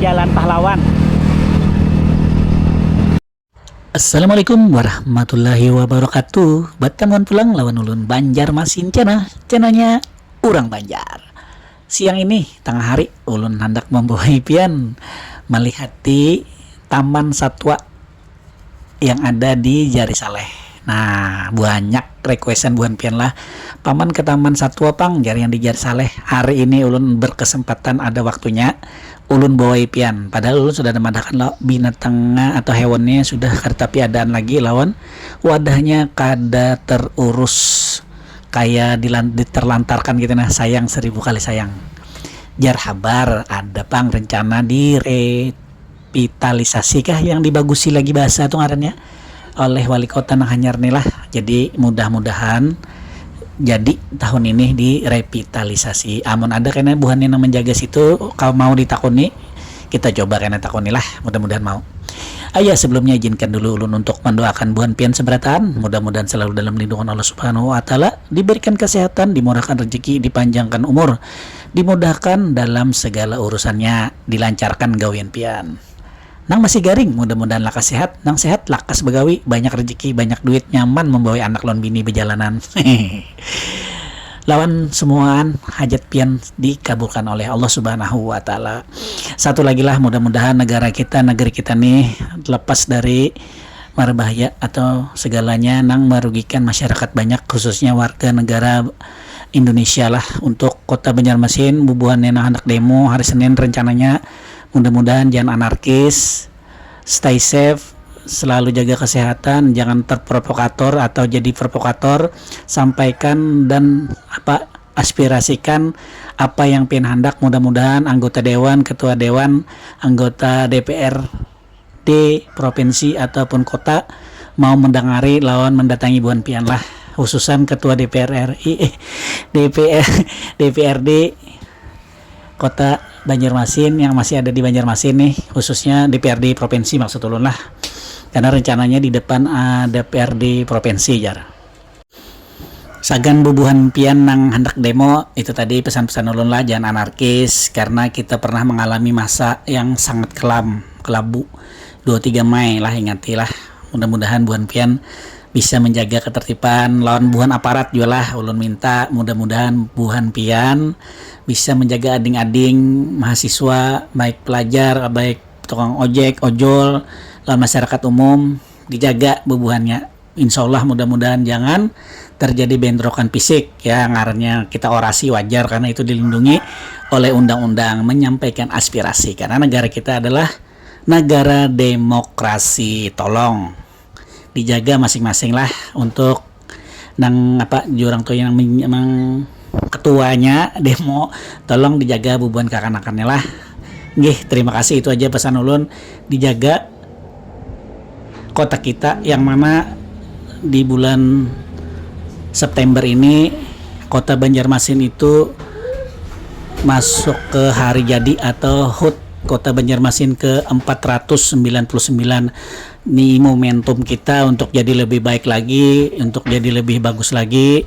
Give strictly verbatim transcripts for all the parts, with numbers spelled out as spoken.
Jalan Pahlawan. Assalamualaikum warahmatullahi wabarakatuh. Batamuan pulang lawan ulun Banjarmasin Channel, channelnya urang Banjar. Siang ini, tangah hari, ulun handak mambawai pian malihati taman satwa yang ada di Jari Saleh. Nah, banyak requestan buhan pian lah. Paman ke taman satwa pang, jar yang di Jari Saleh. Hari ini ulun berkesempatan ada waktunya. Ulun bawai pian. Padahal ulun sudah ada madahakan lo binatangnya atau hewannya sudah kada tapi adaan lagi lawan wadahnya kada terurus kaya dilan- diterlantarkan gitu nah. Sayang seribu kali sayang. Jar habar ada pang rencana di re- revitalisasi kah yang dibagusi lagi bahasa tu ngarannya oleh wali kota nang hanyar ni lah. Jadi mudah-mudahan jadi tahun ini direvitalisasi. Amun ada kena buhannya nang menjaga situ, kau mau ditakuni, kita coba kena takuni lah. Mudah-mudahan mau. Ayah, sebelumnya izinkan dulu ulun untuk mendoakan buhan pian seberataan. Mudah-mudahan selalu dalam lindungan Allah Subhanahu wa Ta'ala, diberikan kesehatan, dimurahkan rezeki, dipanjangkan umur, dimudahkan dalam segala urusannya, dilancarkan gawian pian. Nang masih garing, mudah-mudahan lakas sehat. Nang sehat, lakas bagawi, banyak rezeki, banyak duit, nyaman membawai anak lawan bini bejalanan. Lawan semuaan hajat pian dikabulkan oleh Allah Subhanahu wa Ta'ala. Satu lagi lah, mudah-mudahan negara kita, negeri kita nih lepas dari marbahaya atau segalanya nang merugikan masyarakat banyak, khususnya warga negara Indonesia lah. Untuk kota Banjarmasin, bubuhannya nang handak demo hari Senin rencananya, mudah-mudahan jangan anarkis, stay safe, selalu jaga kesehatan, jangan terprovokator atau jadi provokator, sampaikan dan apa aspirasikan apa yang pian handak. Mudah-mudahan anggota dewan, ketua dewan, anggota D P R di provinsi ataupun kota mau mendengari lawan mendatangi buhan pian lah, khususan ketua D P R R I, eh, D P R, D P R D kota Banjarmasin yang masih ada di Banjarmasin nih, khususnya D P R D provinsi maksud ulun lah. Karena rencananya di depan ada D P R D provinsi, jar. Sagan bubuhan pian nang handak demo, itu tadi pesan-pesan ulun lah, jangan anarkis, karena kita pernah mengalami masa yang sangat kelam, kelabu. Dua tiga Mei lah, ingati lah. Mudah-mudahan buhan pian bisa menjaga ketertiban lawan buhan aparat jua lah. Ulun minta mudah-mudahan buhan pian bisa menjaga ading-ading mahasiswa, baik pelajar, baik tukang ojek, ojol, lawan masyarakat umum, dijaga bubuhannya. Insya Allah, mudah-mudahan jangan terjadi bentrokan fisik, ya. Ngarannya kita orasi, wajar karena itu dilindungi oleh undang-undang, menyampaikan aspirasi karena negara kita adalah negara demokrasi. Tolong dijaga masing-masing lah. Untuk nang apa, jurang tu yang men- emang ketuanya demo, tolong dijaga bubuhan kakanakannya lah. Nggih, terima kasih, itu aja pesan ulun. Dijaga kota kita, yang mana di bulan September ini kota Banjarmasin itu masuk ke hari jadi atau HUT, kota Banjarmasin ke empat ratus sembilan puluh sembilan. Ini momentum kita untuk jadi lebih baik lagi, untuk jadi lebih bagus lagi.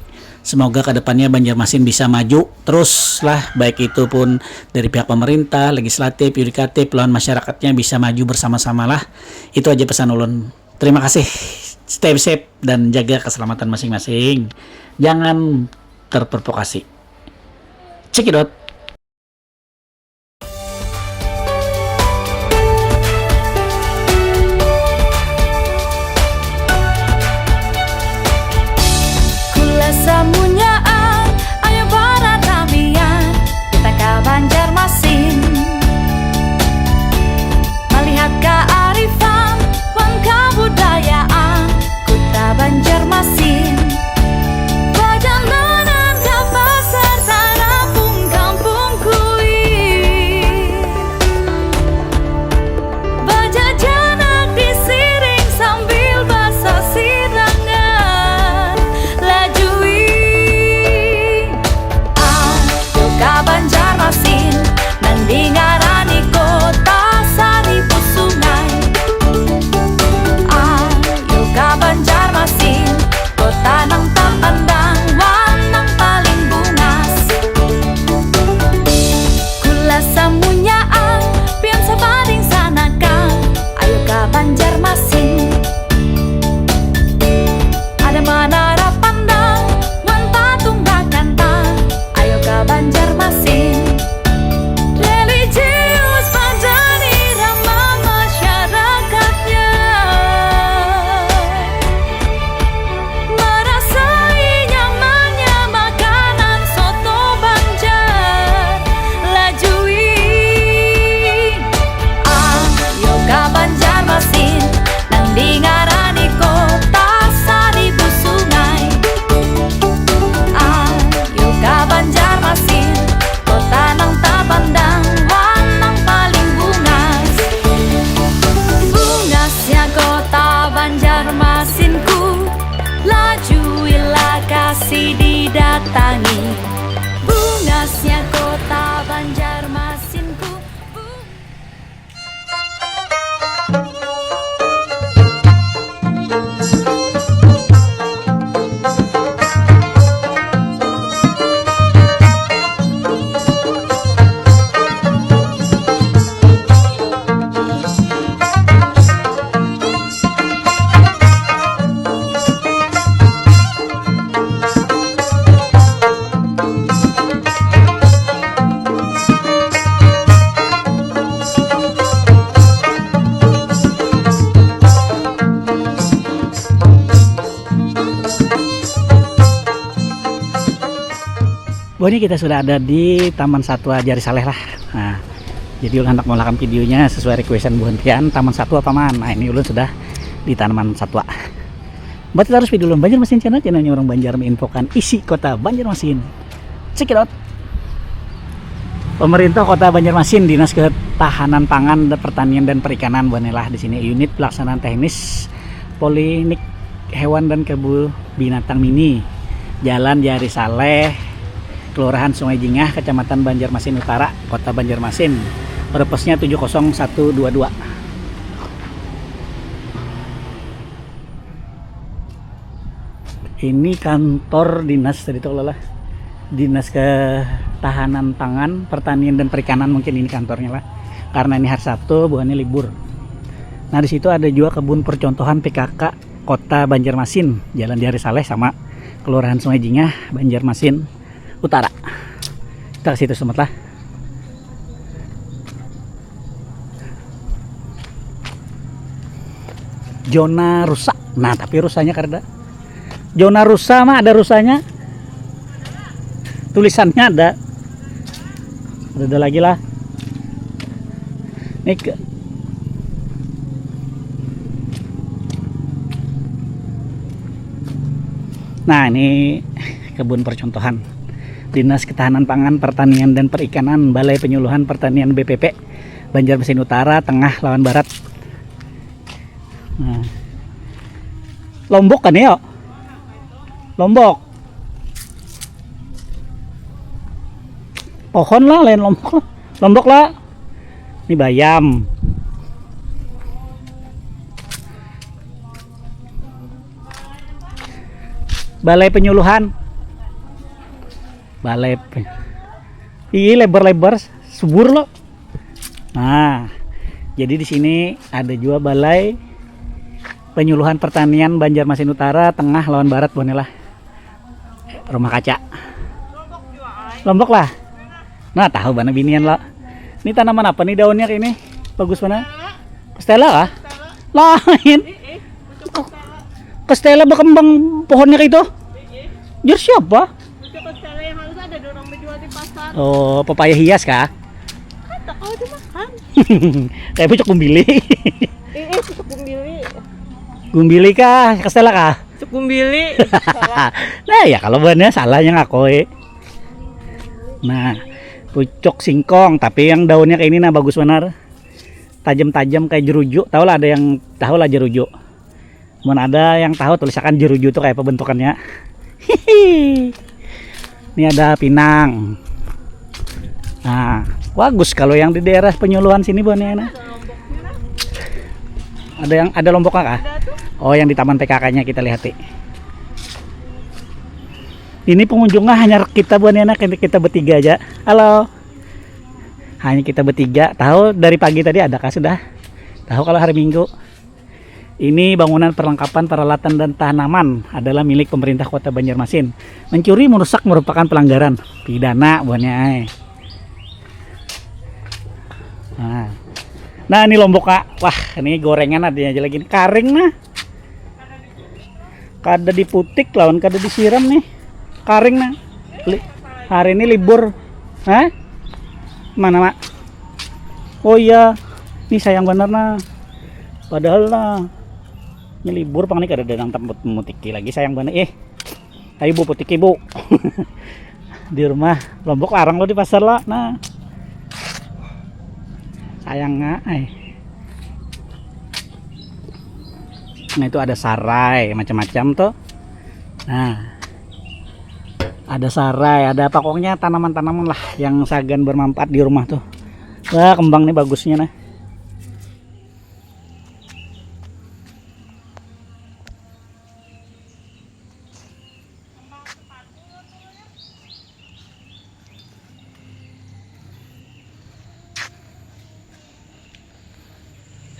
Semoga kedepannya Banjarmasin bisa maju terus lah, baik itu pun dari pihak pemerintah, legislatif, yudikatif, lawan masyarakatnya bisa maju bersama-sama lah. Itu aja pesan ulun. Terima kasih. Stay safe dan jaga keselamatan masing-masing. Jangan terprovokasi. Cekidot. Kula samunyaan, ayo baratamian, kita ka Banjarmasin. Malihat kaarifan wan kabudayaan kuta Banjarmasin. Badandanan ka pasar tarapung kampung. Si didatangi bungasnya kota Banjarmasinku. Buhannya kita sudah ada di Taman Satwa Jari Saleh lah. Nah, jadi ulun hendak melakukan videonya sesuai requestan buhan pian, Taman Satwa paman. Nah, ini ulun sudah di Taman Satwa. Berarti harus video ulun Banjarmasin channel, channelnya orang Banjar menginfokan isi kota Banjarmasin. Check it out. Pemerintah Kota Banjarmasin, Dinas Ketahanan Pangan, Pertanian dan Perikanan, buhannya lah di sini, unit pelaksanaan teknis Polinik Hewan dan Kebun Binatang Mini, Jalan Jari Saleh, Kelurahan Sungai Jingah, Kecamatan Banjarmasin Utara, Kota Banjarmasin. Perpesnya tujuh kosong satu dua dua. Ini kantor dinas tadi tuh lah. Dinas Ketahanan Pangan, Pertanian dan Perikanan mungkin ini kantornya lah. Karena ini hari Sabtu, buhannya libur. Nah, di situ ada juga kebun percontohan P K K Kota Banjarmasin, Jalan Jari Saleh sama Kelurahan Sungai Jingah, Banjarmasin Utara. Kita ke situ sebentar lah. Zona rusa. Nah, tapi rusanya kada. Zona rusa mah ada rusanya. Tulisannya ada. Ada, ada lagi lah. Ini ke- Nah, ini kebun percontohan. Dinas Ketahanan Pangan, Pertanian dan Perikanan, Balai Penyuluhan Pertanian B P P, Banjarmasin Utara, Tengah, lawan Barat. Nah. Lombok kan ya? Lombok. Pohon lah, lain lombok lah. Lombok lah. Ini bayam. Balai penyuluhan. Balai pe- Ih, lebar-lebar, subur lo. Nah, jadi di sini ada juga balai penyuluhan pertanian Banjarmasin Utara, Tengah lawan Barat, buhannya lah. Rumah kaca. Lombok lah. Nah, tahu bana binian lo. Ini tanaman apa nih daunnya kayak ini? Bagus mana? Kastela kah? Lain. Kastela berkembang pohonnya kayak itu. Jar siapa? Itu kastela yang halus ada orang menjual di pasar. Oh, pepaya hias kah? Kata kau dimakan. Kayak pucuk gumbili. Eh, eh, pucuk gumbili. Gumbili kah? Kastela kah? Pucuk gumbili. Nah, ya kalau buhannya salah yang aku. Nah, pucuk singkong, tapi yang daunnya kayak ini nah bagus benar. Tajam-tajam kayak jeruju. Tahu lah, ada yang tahu lah jeruju. Mun ada yang tahu, tulisakan jeruju tuh kayak apa bentukannya. Ini ada pinang. Nah, bagus kalau yang di daerah penyuluhan sini, buhannya nah. Ada yang ada lombok kah? Oh, yang di taman P K K-nya kita lihat. Ini pengunjungnya hanya kita, buhannya nah, kita bertiga aja. Halo. Hanya kita bertiga. Tahu dari pagi tadi ada kah sudah? Tahu kalau hari Minggu. Ini bangunan perlengkapan peralatan dan tanaman adalah milik pemerintah Kota Banjarmasin. Mencuri merusak merupakan pelanggaran pidana, buhannya ai. Nah. Nah, ini lombok, Kak. Wah, ini gorengan adanya aja lagi. Karing nah. Kada diputik lawan kada disiram nih. Karing nah. Li- hari ini libur. Hah? Mana, Mak? Oh iya. Ini sayang bener nah. Padahal lah, ini libur pang nih, kada ada nang tempat memutiki lagi, sayang banget. Eh, ayo Bu putiki Bu. Di rumah lombok larang lo di pasar lo. Nah, sayangnya, eh. Nah, itu ada sarai macam-macam tuh. Nah, Ada sarai, ada pokoknya tanaman-tanaman lah yang sagan bermanfaat di rumah tuh. Wah, kembang nih bagusnya nah.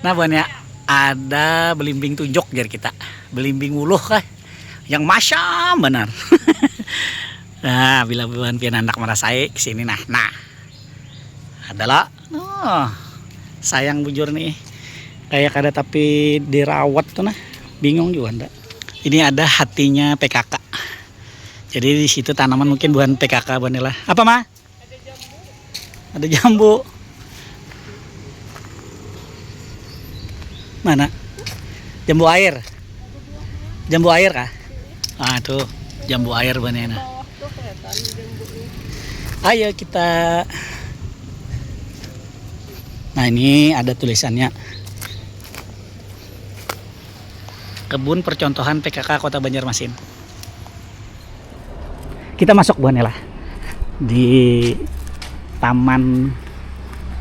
Nah, buhannya ada belimbing tunjuk jar kita. Belimbing wuluh kah? Yang masam banar. Nah, bila buhan pian handak marasai ke sini nah. Nah. Ada lah. Oh, sayang bujur nih. Kayak kada tapi dirawat tuh nah. Bingung juga ndak. Ini ada hatinya P K K. Jadi di situ tanaman mungkin buhan P K K buhan lah. Apa mah? Ada jambu. Mana? Jambu air. Jambu air kah? Ah, tuh, jambu air banana. Ayo kita. Nah, ini ada tulisannya. Kebun Percontohan P K K Kota Banjarmasin. Kita masuk buhannya lah di Taman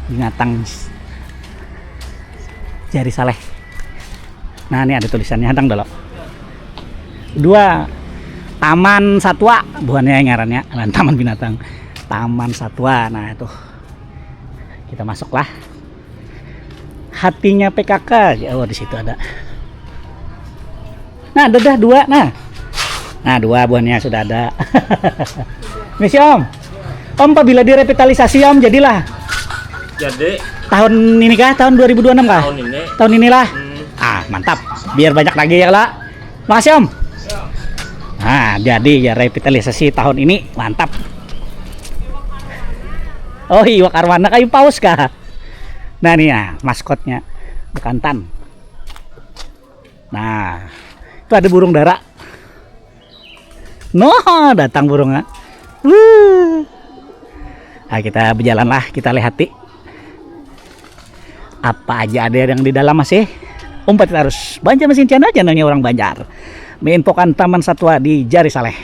Binatang Jari Saleh. Nah, ini ada tulisannya, hadang dulu. Dua, Taman Satwa, buhannya ngarannya, lain Taman Binatang. Taman Satwa, nah itu. Kita masuklah. Hatinya P K K. Oh, di situ ada. Nah, ada dah dua. Nah. Nah, dua buahnya sudah ada. Misi Om. Om, apabila direvitalisasi Om, jadilah. Jadi, tahun ini kah? Tahun dua ribu dua puluh enam kah? Tahun ini. Tahun inilah. Hmm. Ah, mantap. Biar banyak lagi ya, lah. Makasih Om. Nah, jadi ya revitalisasi tahun ini mantap. Oh, iwak arwana kayu paus kah? Nah, nih ya, maskotnya. Bekantan. Nah, itu ada burung dara. Noh, datang burungnya. Wuh. Nah, kita berjalanlah, kita lihati. Apa aja ada yang di dalam masih. Umpat harus Banjar Mesin Channel, channelnya orang Banjar. Menginfokan Taman Satwa di Jari Saleh.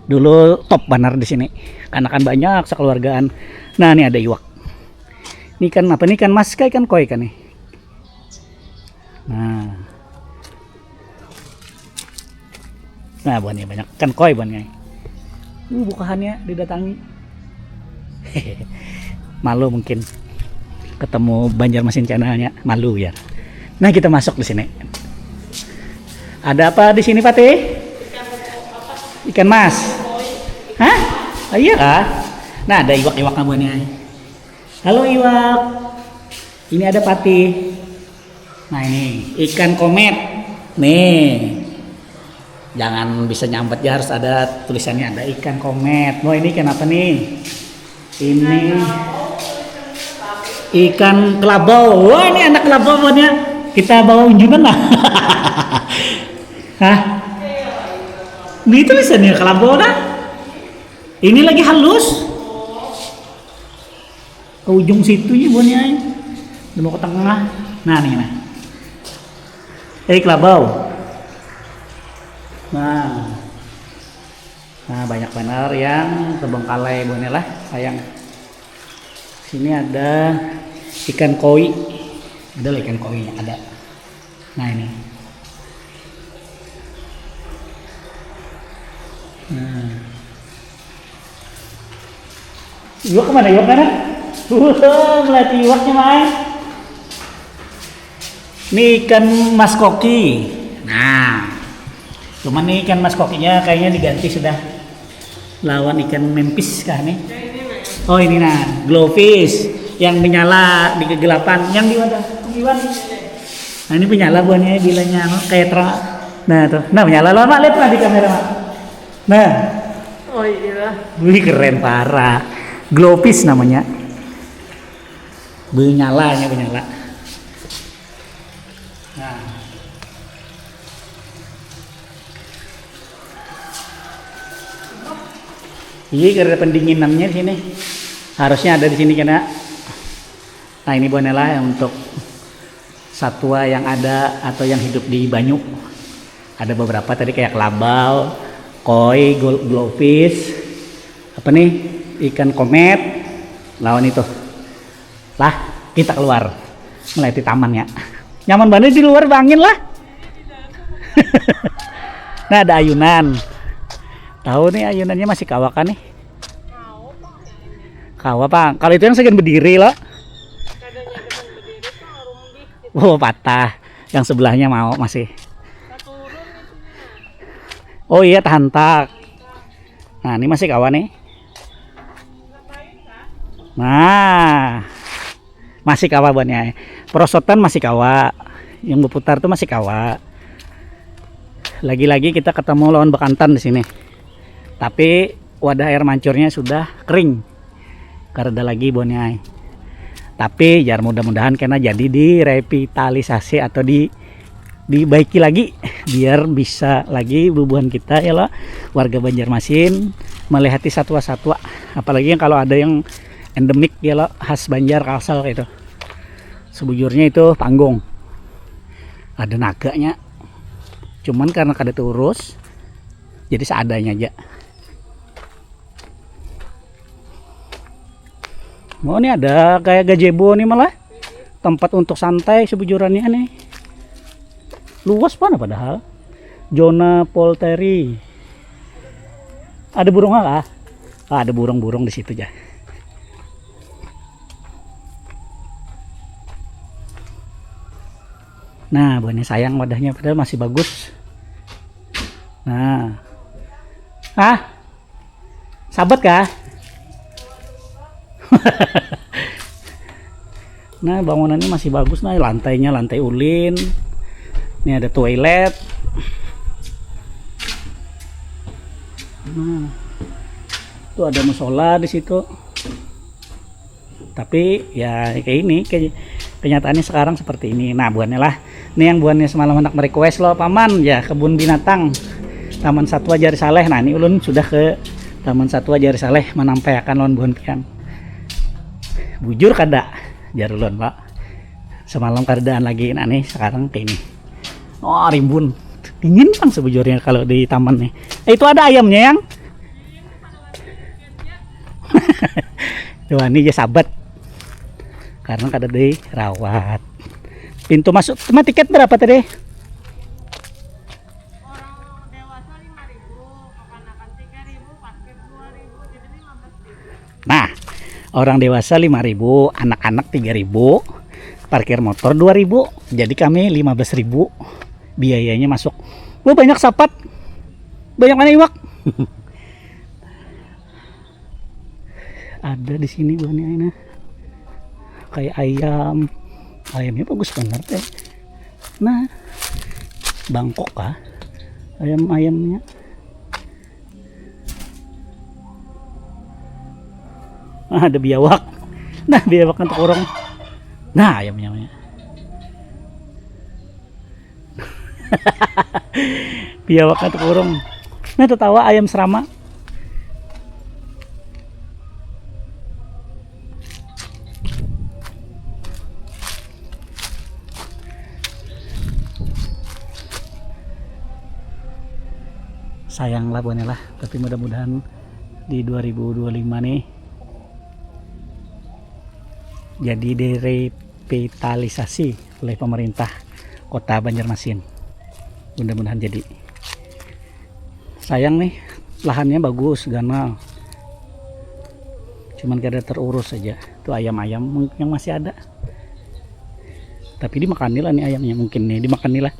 Dulu top banar di sini. Kanakan banyak sekeluargaan. Nah, ini ada iwak. Ini ikan apa nih? Ikan mas kah, ikan koi kan nih? Nah. Nah, buhannya banyak. Kan koi buhannya. Uh, bukahannya didatangi. Malu mungkin ketemu Banjarmasin channelnya, malu ya. Nah, kita masuk di sini. Ada apa di sini, Patih? Ikan mas. Hah? Oh, iya kah? Nah, ada iwak-iwak buhannya. Halo iwak. Ini ada patih. Nah, ini ikan komet. Nih. Jangan bisa nyambat ya, harus ada tulisannya, ada ikan komet. Wah, ini ikan apa nih? Ini ikan kelabau. Wah, ini anak kelabau buhannya. Kita bawa unjunan lah. Hah? Ini tulisannya kelabau dah. Ini lagi halus. Ke ujung situ ya buhannya. Udah mau ke tengah. Nah, nih nah. Eh, kelabau. Nah. Nah, banyak banar yang terbengkalai buhannya lah, sayang. Sini ada ikan koi. Ada lah ikan koi, ada. Nah, ini. Nah. Iwak kemana? Iwak mana? Wah, melati iwaknya, Mai. Ini ikan mas koki. Nah. Cuman nih ikan mas kokinya kayaknya diganti sudah. Lawan ikan mempis kah nih? Oh, ini nah, glowfish yang menyala di kegelapan. Yang di mana? Iwan. Nah, ini menyala buhannya bilanya anu, kayak terang. Nah, tuh. Nah, menyala lah, Mak. Lihat, Mak, di kamera, Mak. Nah. Oh, iya. Wih, keren parah. Glowfish namanya. Menyalanya, menyala. Nah. Iya, karena pendinginannya di sini. Harusnya ada di sini kena. Nah, ini bonela yang untuk satwa yang ada atau yang hidup di banyu. Ada beberapa tadi kayak kelabau, Koi, goldfish, apa nih, ikan komet, lawan itu. Lah, kita keluar melewati tamannya. Nyaman banget di luar, bangin lah. Nah, ada ayunan. Tahu nih ayunannya masih kawa kan nih? Kawa, Pak. Kalau itu yang segan berdiri loh. Oh, patah. Yang sebelahnya mau masih. Oh iya, tahantak. Nah, ini masih kawa nih. Nah, masih kawa buatnya. Perosotan masih kawa. Yang berputar tuh masih kawa. Lagi-lagi kita ketemu lawan bekantan di sini. Tapi wadah air mancurnya sudah kering. Karena ada lagi buahnya. Tapi jar, mudah-mudahan kena jadi direvitalisasi atau di dibaiki lagi biar bisa lagi bubuhan kita ya lo, warga Banjarmasin melihati satwa-satwa, apalagi yang kalau ada yang endemik ya lo, khas Banjar, Kalsel gitu. Sebujurnya itu panggung, ada naganya, cuman karena kada terurus jadi seadanya aja. Oh, ini ada kayak gazebo nih malah. Tempat untuk santai sebujurannya nih. Luas mana padahal. Zona Polteri. Ada burung kah? Ah, ada burung-burung di situ ya. Nah, buahnya sayang wadahnya padahal masih bagus. Nah. Ah, sabat kah? Nah, bangunannya masih bagus, nah, lantainya lantai ulin. Ini ada toilet. Nah, itu ada musola di situ. Tapi ya kayak ini, kayak kenyataannya sekarang seperti ini. Nah, buahnya lah. Ini yang buahnya semalam anak merequest lo, Paman, ya, kebun binatang, Taman Satwa Jari Saleh. Nah, ini ulun sudah ke Taman Satwa Jari Saleh, menampaikan lawan buhan pian. Bujur kada? Jar ulun, Pak. Semalam kadaan lagi, nah nih sekarang kayak ini. Oh, rimbun. Dingin pang sebujurnya kalau di taman nih. Eh, itu ada ayamnya, yang. Tuh, ini aja sabat. Karena kada dirawat. Pintu masuk, cuma tiket berapa tadi? Nah, orang dewasa lima ribu, anak-anak tiga ribu, parkir motor dua ribu. Jadi kami lima belas ribu biayanya masuk. Wah, banyak sapat. Banyak mana iwak? Ada di sini buahnya ini. Kayak ayam. Ayamnya bagus banget ya. Nah, bangkok kah? Ayam-ayamnya. Ah, ada biawak. Nah, biawak kan kurung. Nah, ayamnya. Biawak kan kurung. Nah, tertawa ayam serama. Sayang lah buahnya lah, tapi mudah-mudahan di dua ribu dua puluh lima nih jadi direvitalisasi oleh pemerintah Kota Banjarmasin. Mudah-mudahan jadi. Sayang nih, lahannya bagus, ganal. Cuman kada terurus aja. Tuh ayam-ayam yang masih ada. Tapi dimakani lah nih ayamnya, mungkin nih dimakani lah.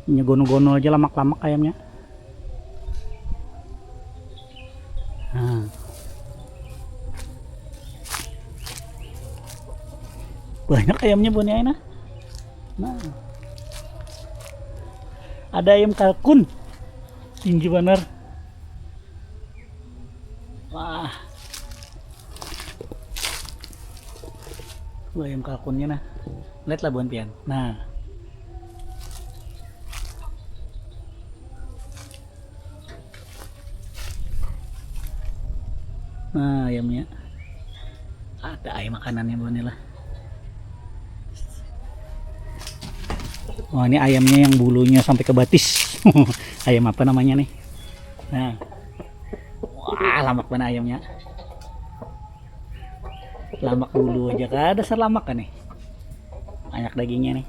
Ini gono-gono aja, lamak-lamak ayamnya. Nah. Banyak ayamnya buahnya, nah. Nah. Ada ayam kalkun. Tinggi banar. Wah. Wah, ayam kalkunnya nah. Lihat lah buan pian. Nah. Nah, ayamnya. Ada ayam makanannya buan lah. Oh, ini ayamnya yang bulunya sampai ke batis. Ayam apa namanya nih? Nah. Wah, lamak mana ayamnya. Lamak dulu aja kada selamak kan nih. Banyak dagingnya nih.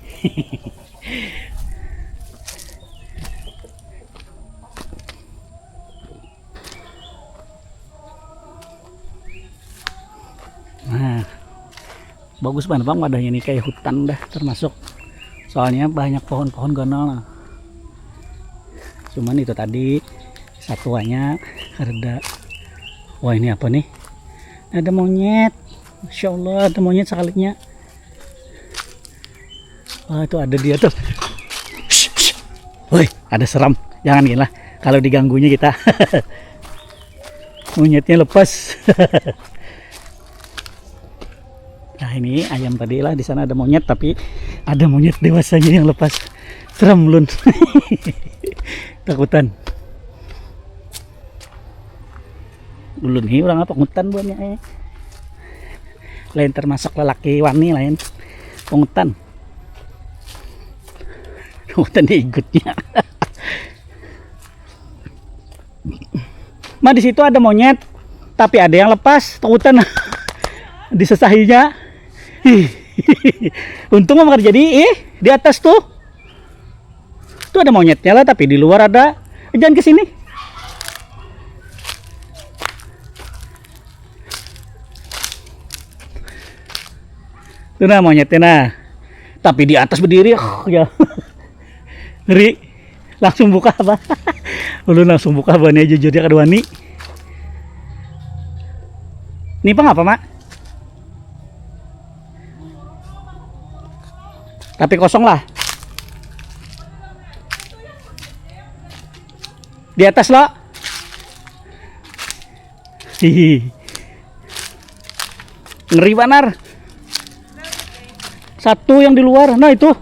Nah, bagus banget bang wadahnya nih, kayak hutan dah termasuk. Soalnya banyak pohon-pohon ganal nah. Cuman itu tadi satuannya rada. Wah, ini apa nih? Ada monyet. Masya Allah, ada monyet sekalinya. Wah, itu ada di atas. Woi, ada seram. Jangan gila. Kalau diganggunya kita. Monyetnya lepas. Nah, ini ayam tadi lah, di sana ada monyet, tapi ada monyet dewasanya yang lepas. Serem lun. Takutan. Dulu nih orang apa ngutan buahnya eh. Lain termasuk lelaki wani lain. Pungutan. Pungutan di igutnya. Ma, di situ ada monyet, tapi ada yang lepas, takutan. Disesahinya. Ih. Untung mah kada jadi, ih, di atas tuh. Tuh ada monyetnya lah, tapi di luar ada. Jangan ke sini. Tuh nah monyetnya nah. Tapi di atas berdiri, ah, ya. Ngeri. Langsung buka apa? Ulun langsung buka bannya jujur ya, kada wani. Ini pang apa, Mak? Tapi kosong lah. Di atas lo. Hihi. Ngeri banar. Satu yang di luar. Nah, itu.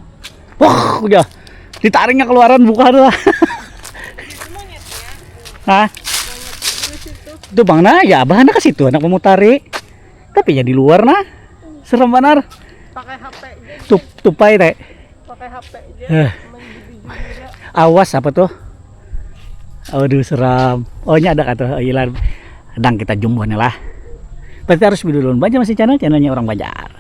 Wah, udah. Ditariknya keluaran buka tuh. Hah? Itu bang nah, ya abah anak ke situ anak memutari. Tapi ya di luar nah. Serem banar. Pakai H P aja. Tup, tupai teh. Pakai H P aja. Eh. Main judi-judi aja. Awas apa tuh? Aduh, seram. Oh, ini ada kata. Oh, iya lah. Dang kita jumbohnya lah. Berarti harus dulu baca masih channel, channelnya orang Banjar.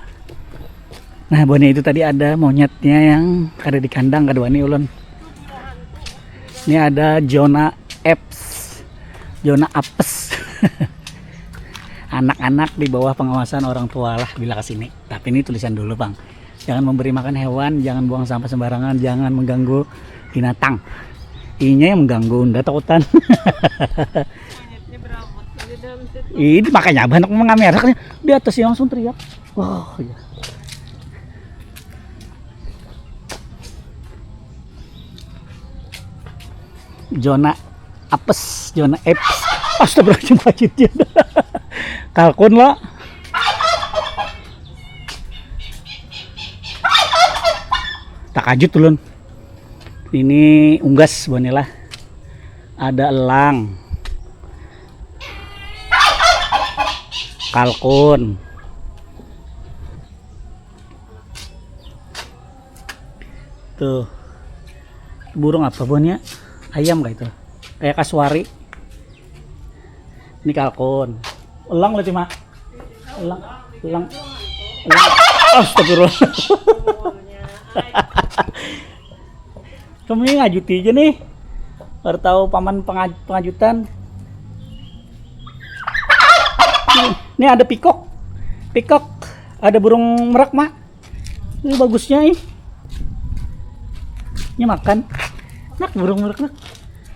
Nah, buahnya itu tadi ada monyetnya yang kada di kandang, kada wani ulun. Ini ada zona apes. Zona apes. Anak-anak di bawah pengawasan orang tua lah bila ke sini. Tapi ini tulisan dulu, Bang. Jangan memberi makan hewan, jangan buang sampah sembarangan, jangan mengganggu binatang. Inya yang mengganggu, unda takutan. Ini makanya abah anak mengamerak nih. Di atas yang langsung teriak. Wah, iya. Zona apes, zona apes. Astagfirullahaladzim, pacitnya. Kalkun lo. Takajut ulun. Ini unggas buahnya lah. Ada elang. Kalkun. Tuh. Burung apa buahnya? Ayam kayak itu. Kayak kasuari. Ini kalkun. Elang lah cuma. Elang, elang, elang. Astagfirullah. Kami ngajuti aja nih. Baru tahu paman pengaj- pengajutan. Nih, nih ada pikok. Pikok. Ada burung merak, Mak. Ini bagusnya ih. Ini makan. Nak burung merak nak.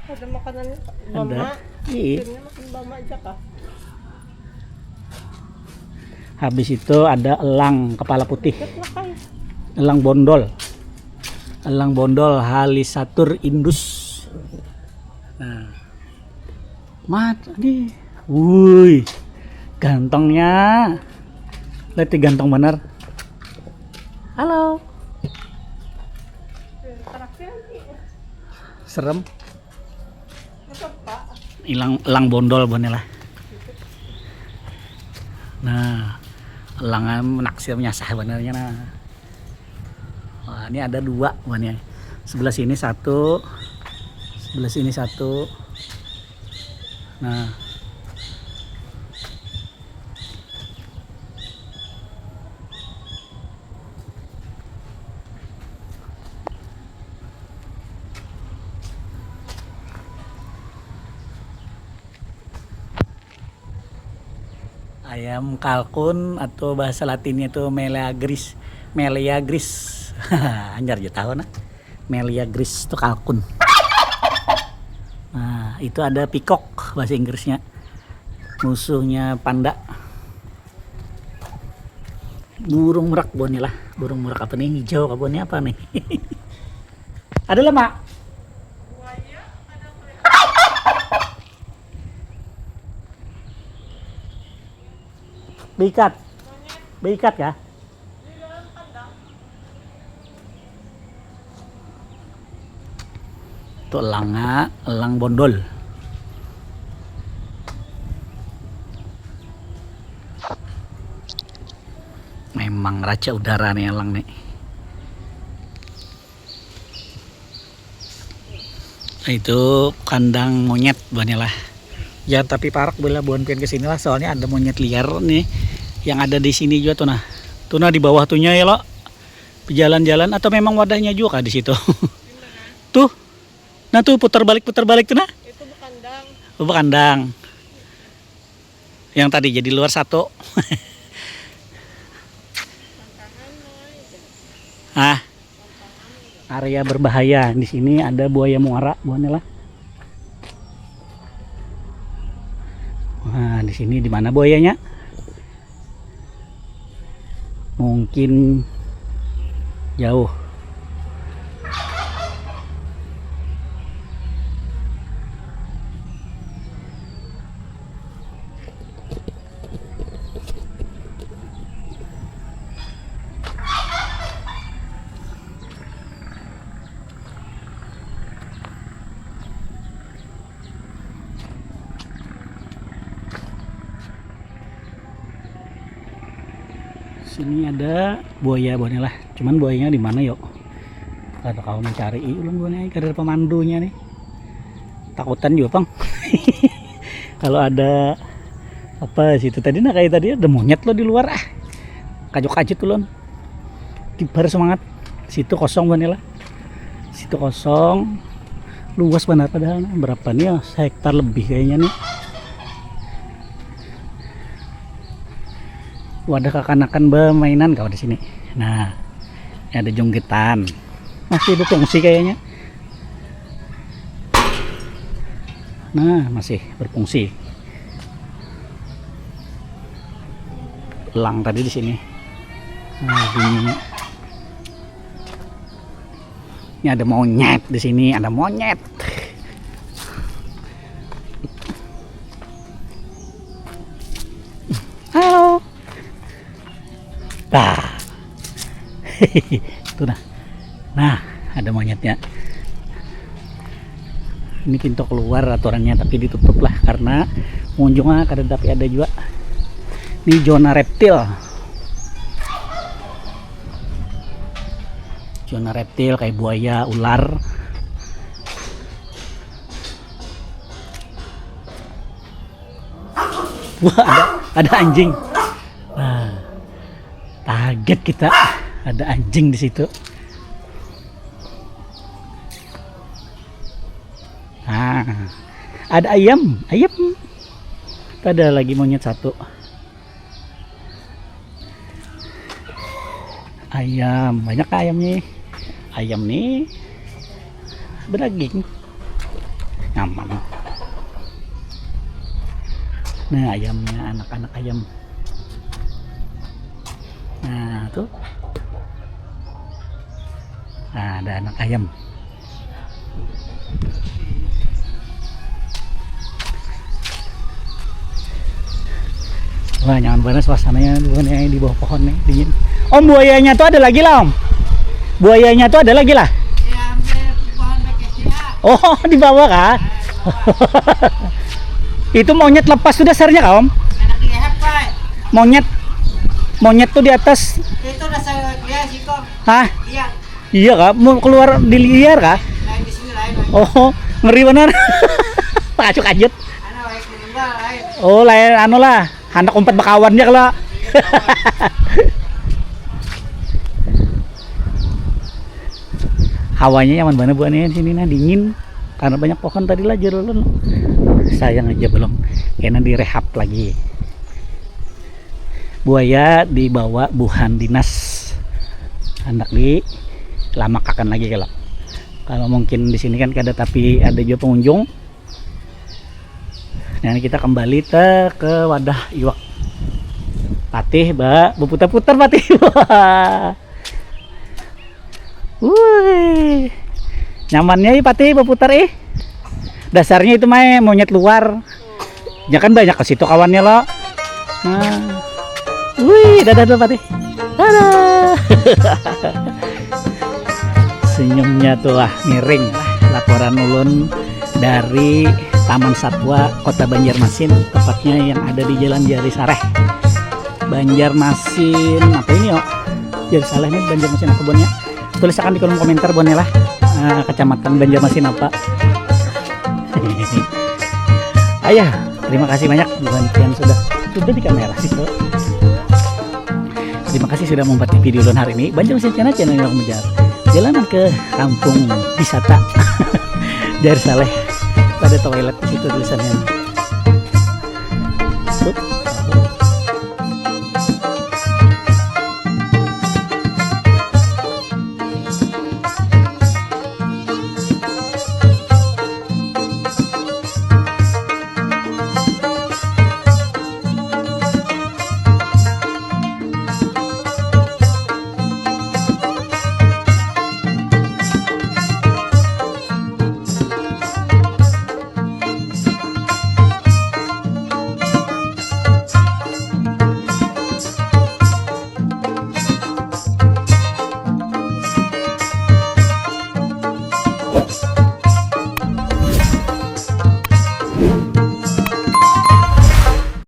Ada makanan. Ada. Bama. Iya. Akhirnya makan bama aja kah? Habis itu ada elang kepala putih. Deket lah, Kai. Elang bondol. Elang bondol Halisatur indus. Nah. Mat, ini. Wui. Gantengnya. Lihat ganteng bener. Halo. Serem. Hilang, hilang bondol buahnya lah. Nah, hilang menaksir menyasah benernya nah. Wah, ini ada dua buahnya. Sebelah sini satu, sebelah sini satu. Nah. Ayam kalkun atau bahasa latinnya itu meleagris. Meleagris. Anjar aja tahu nah. Meleagris itu kalkun. Nah, itu ada pikok bahasa Inggrisnya. Musuhnya panda. Burung merak buhannya lah. Burung merak apa nih? Hijau apa nih? Apa nih? Ada lah, Mak. Beikat. Beikat kah? Itu elanga, elang bondol. Memang raja udara nih elang nih. Itu kandang monyet buhannya lah. Jangan tapi parak bila buhan pian ke sini lah, soalnya ada monyet liar nih yang ada di sini juga tuh nah. Tuh nah di bawah tuhnya ya lo. Berjalan-jalan atau memang wadahnya juga kah di situ? Tuh. Nah tuh putar balik putar balik tuh nah. Itu bekandang. Oh, bekandang. Yang tadi jadi luar satu. Ah, area berbahaya. Di sini ada buaya muara, buahnya lah. Nah, di sini di mana buayanya? Mungkin jauh. Sini ada buaya buahnya lah. Cuman buayanya di mana yuk? Kalau kau mencari ulun buahnya kada ada pemandunya nih. Takutan juga pang. Kalau ada apa situ tadi nah kayak tadi ada monyet lo di luar ah. Kajuk-kajuk ulun. Kibar semangat. Situ kosong buahnya lah. Situ kosong. Luas benar padahal nah. Berapa nih ya? Sehektar lebih kayaknya nih. Wadah kakanakan bermainan kau di sini. Nah, ini ada jungkitan. Masih berfungsi kayaknya. Nah, masih berfungsi. Elang tadi di sini. Nah, bunyinya. Ini ada monyet di sini, ada monyet. Halo. Nah. Itu nah. Nah, ada monyetnya. Ini pintu keluar aturannya tapi ditutup lah karena pengunjungnya kada tapi ada juga. Ini zona reptil. Zona reptil kayak buaya, ular. Wah, ada ada anjing. Nah, kaget kita ada anjing di situ. Nah, ada ayam, ayam. Ada lagi monyet satu. Ayam, banyak kah ayamnya? Ayam nih bedaging. Nyaman. Nah, ayamnya anak-anak ayam. Nah, tuh. Nah, ada anak ayam. Wah, nyaman banget suasananya bukan yang di bawah pohon nih, dingin. Om, buayanya tuh ada lagi lah, Om. Buayanya tuh ada lagi lah. Oh, di bawah kah? Itu monyet lepas tuh dasarnya kah, Om? Monyet monyet tuh di atas. Itu dasar dia sih kok. Hah? Iya. Iya kah? Mau keluar di liar kah? Lain di sini lain. Oh, ngeri benar. Takajut-kajut. Anak baik di Oh, lain anu lah, handak umpat bakawannya kalau. Hawanya nyaman banget buat ini sini nah, dingin karena banyak pohon tadi lah, jerulun. Sayang aja belum kena direhab lagi. Buaya dibawa buhan dinas, hendak dilamakakan lagi kalau. Kalau mungkin di sini kan kada, tapi ada juga pengunjung. Nah, kita kembali te ke wadah iwak. Patih ba berputar-putar, Patih. Wah. Wih. Nyamannya ih, Patih, berputar ih. Dasarnya itu mai monyet luar. Ya kan banyak ke situ kawannya lo. Nah. Wih, dadah dulu, Patih. Dadah. Senyumnya tuh lah miring lah. Laporan ulun dari Taman Satwa Kota Banjarmasin, tepatnya yang ada di Jalan Jari Sareh. Banjarmasin apa ini, yo? Jari Saleh ini Banjarmasin apa buhannya? Tulisakan di kolom komentar buhannya lah. Eh, kecamatan Banjarmasin apa? Ayah, terima kasih banyak buhan pian sudah sudah di kamera sih, bro. Terima kasih sudah membuat video ulun hari ini. Banjarmasin Channel, channel yang mengejar jalanan ke kampung wisata. Jari Saleh, ada toilet di situ tulisannya.